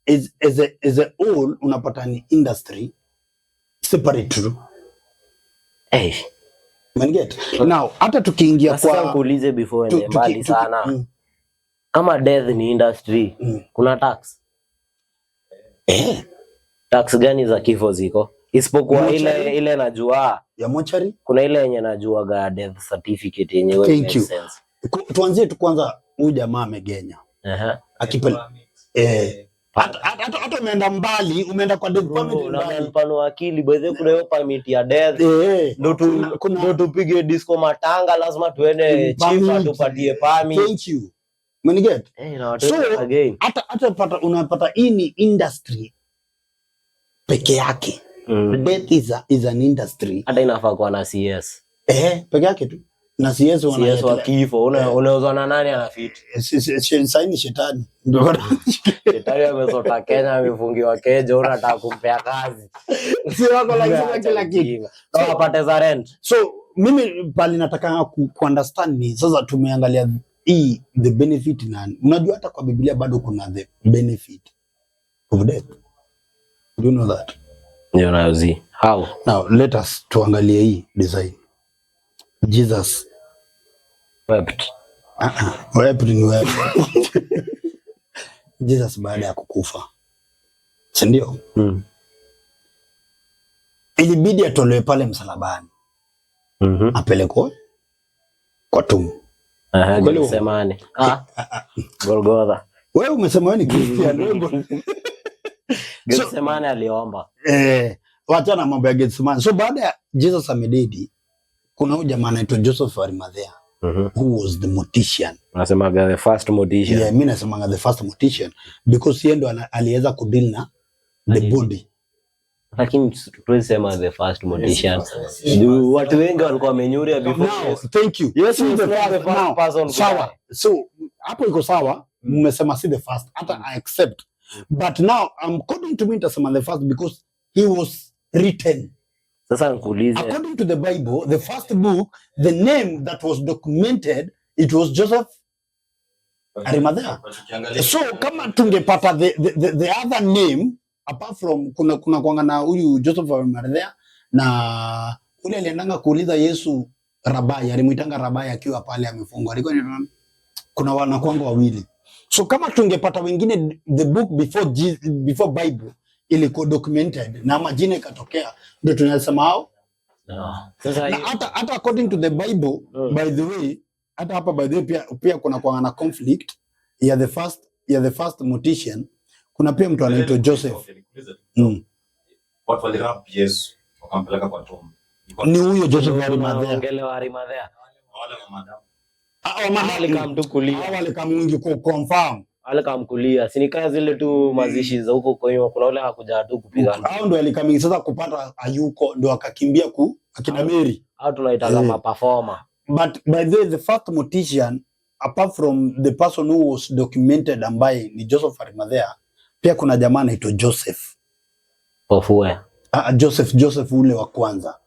as a whole unapata ni industry separate tu. Hey. Umeniget? Now hata tukiingia Na sasa kwa nikuulize before ende mbali sana. Kama death ni industry, kuna tax? Eh, Tax gani za kifo ziko? Isipokuwa Mortuary. ile najua ya mortuary. Kuna ile yenye najuaga, death certificate yenyewe Thank makes you. sense. Tuanzie tu kwanza, huyu jamaa amegenya akipel, hata umeenda mbali, umeenda kwa death permit Bro, na mbali. Mpanua akili, by the way, kuna hiyo permit ya death. Ndo tu ndo tupige disco matanga, lazima tuende chief Permit. atupatie permit. Thank you. Umeniget? Eh, na watu So, again. hata pata unapata hii ni industry peke yake. Death is an industry. Hata inafaa kuwa na CS. Eh, peke yake tu. Na CS CS wa kifo, unauzwa na nani anafit? Saini shetani. Ndio. Shetani amesota Kenya, amefungiwa keja, unataka kumpea kazi. Si wako like kila kitu. Ujinga. So apate za rent. So mimi pali nataka ku understand ni sasa tumeangalia hii the benefit, na unajua hata kwa Biblia bado kuna the benefit of death. Do you know that? Ndio nazi. How? Now let us tuangalie hii design. Jesus Wept. Uh-uh. Wept ni wept. Jesus baada ya kukufa, si ndio? Mm. Ilibidi atolewe pale msalabani apelekwe kwa tomb. Kweli. Gethsemane. Ah, Golgotha. Wewe umesema wewe ni Christian. Gethsemane aliomba. Eh, wachana mambo ya Gethsemane. So baada ya Jesus amededi, kuna huyu jamaa anaitwa Joseph of Arimathea who was the mortician. Unasemaga the first mortician. Yeah, mimi nasemanga the first mortician because yeye ndo aliweza kudeal na the body. Lakini tuwezi sema the first mortician. Juu watu wengi walikuwa wamenyuria before Now, Yesu. Thank you. Yesu Si was the not the first first now. person to Sawa. die. So hapo iko sawa, mmesema si the first. Hata I accept. But now according to me nitasema the first because he was written. Sasa nikuulize. According to the Bible, the first book, the name that was documented, it was Joseph Arimathea. So kama tungepata the other name apart from kuna kwanga na huyu Joseph Arimathea na ule aliendanga kuuliza Yesu Rabai, alimuitanga Rabai akiwa pale amefungwa. Alikuwa ni nani? Kuna wanakwanga wawili. So kama tungepata wengine, the book before Jesus, before Bible ilikuwa documented na majina ikatokea, ndio tunasema hao. No. Sasa Na hata according to the Bible, by the way, hata hapa by the way pia kuna kwa na conflict ya the first mortician. Kuna pia mtu anaitwa Joseph. Watu walirape Yesu wakampeleka kwa tomb. Ni huyo Joseph Arimathea. Unaongelewa Arimathea. Wale wa madamu. Ah, wa madamu. Alikam tu kulia. Hao walikam wingi ku confirm. Alikam kulia. Si ni kama zile tu mazishi za huko kwenye kuna ule hakuja tu kupiga. Hao ndio walikam sasa kupata ayuko, ndio akakimbia ku akina Mary. Au tunaitaga Eh. ma performer. But by the way, the first mortician apart from the person who was documented ambaye ni Joseph Arimathea, pia kuna jamaa anaitwa Joseph. Of where? Ah, Joseph ule wa kwanza.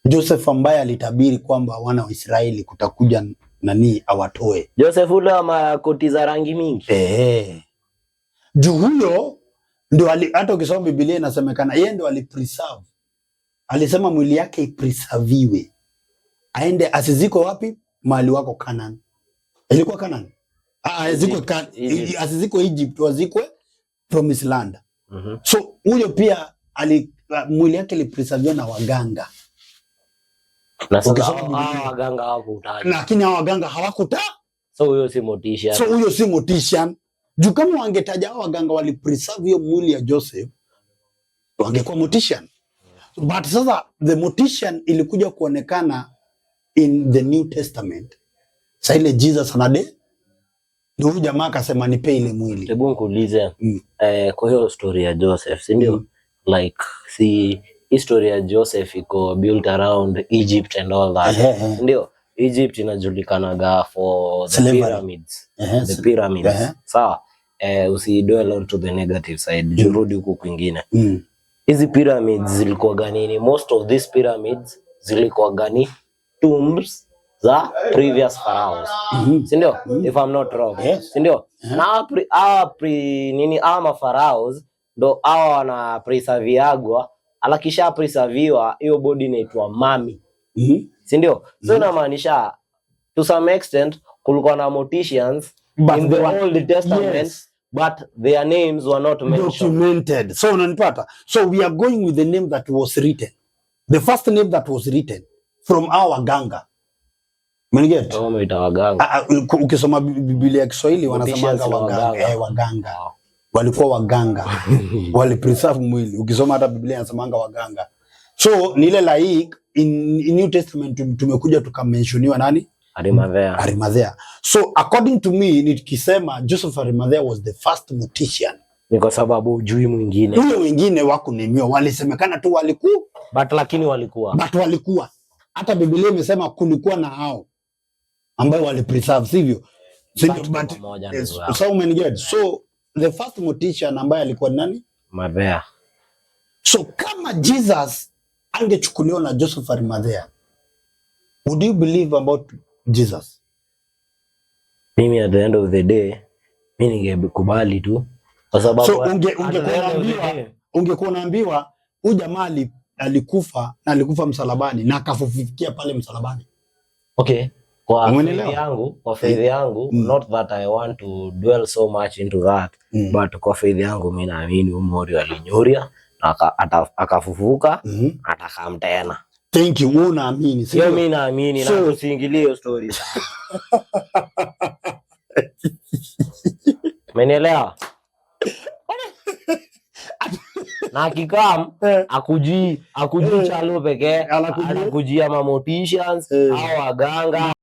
Joseph ambaye alitabiri kwamba wana wa Israeli kutakuja nani awatoe. Joseph ule wa makoti za rangi mingi. Eh. Juu huyo ndio hata ukisoma Biblia inasemekana yeye ndio alipreserve. Alisema mwili yake ipreserviwe. Aende asizikwe wapi? Mahali wako Canaan. Ilikuwa Canaan. Ah, azikwe Egypt. Asizikwe Egypt, wazikwe Promised Land. So huyo pia mwili yake ilipreserviwa na waganga. Na sasa Ukisoma hao Biblia. hao waganga hawakutaja. Lakini hao waganga hawakuta. So huyo si mortician. So huyo si mortician. Juu kama wangetaja hao waganga walipreserve hiyo mwili ya Joseph, wangekuwa mortician. But sasa the mortician ilikuja kuonekana in the New Testament. Sasa ile Jesus anade, ndio huyu jamaa akasema nipe ile mwili. Hebu nikuulize, kwa hiyo story ya Joseph, si ndio? Mm. Like si hii story ya Joseph iko built around Egypt and all that. Ehe. Si ndio? Egypt inajulikanaga for the Slavery. pyramids. The pyramids. Sawa. Eh, usidwell on to the negative side. Jurudi huku kwingine. Hizi pyramids zilikuwa nini? Most of these pyramids zilikuwa gani? Tombs za previous pharaohs, si ndio? If I'm not wrong. Yes. Si ndio? Na hawa nini, hawa mapharaohs ndo hawa wana preserviagwa, alakisha preserviwa hiyo body inaitwa mummy, si ndio? So inamaanisha to some extent kulikuwa na morticians But in the they were- Old Testament, but their names were not mentioned. Documented. So unanipata? So we are going with the name that was written. The first name that was written from our waganga. Umeniget? Oh, umeita waganga. Ah, ah, ukisoma Biblia ya Kiswahili wanasemanga Morticians ni waganga, waganga. eh, waganga. Walikuwa waganga. Wali preserve mwili. Ukisoma hata Biblia inasemanga waganga. So ni ile like in New Testament tumekuja tukamentioniwa nani? Arimathea. Arimathea. So according to me nikisema Joseph Arimathea was the first mortician. Ni kwa sababu ujui mwingine. Ule wengine wakunemiwa, walisemekana tu walikuwa, But lakini walikuwa. But walikuwa. Hata Biblia imesema kulikuwa na hao ambayo wali preserve, sivyo? Sivyo? But But pamoja, yes, ndugu yangu. so umeniget. So the first mortician ambaye alikuwa ni nani? Mathea. So kama Jesus angechukuliwa na Joseph Arimathea, would you believe about Jesus? Mimi at the end of the day mi ningekubali tu kwa sababu So at the ungekuwa end of the unaambiwa day, ungekuwa unaambiwa huyu jamaa alikufa na alikufa msalabani na akafufukia pale msalabani. Okay, kwa Umenielewa? faith yangu, kwa faith yangu, not that I want to dwell so much into that, but kwa faith yangu mi naamini umori alinyuria na akafufuka, atakam tena. Thank you. Wewe unaamini, si Hiyo ndio? mi naamini na tusiingilie hiyo story sana. Umenielewa? Na akikam akujii chalo pekee, Anakujia. anakujia mamorticians au waganga.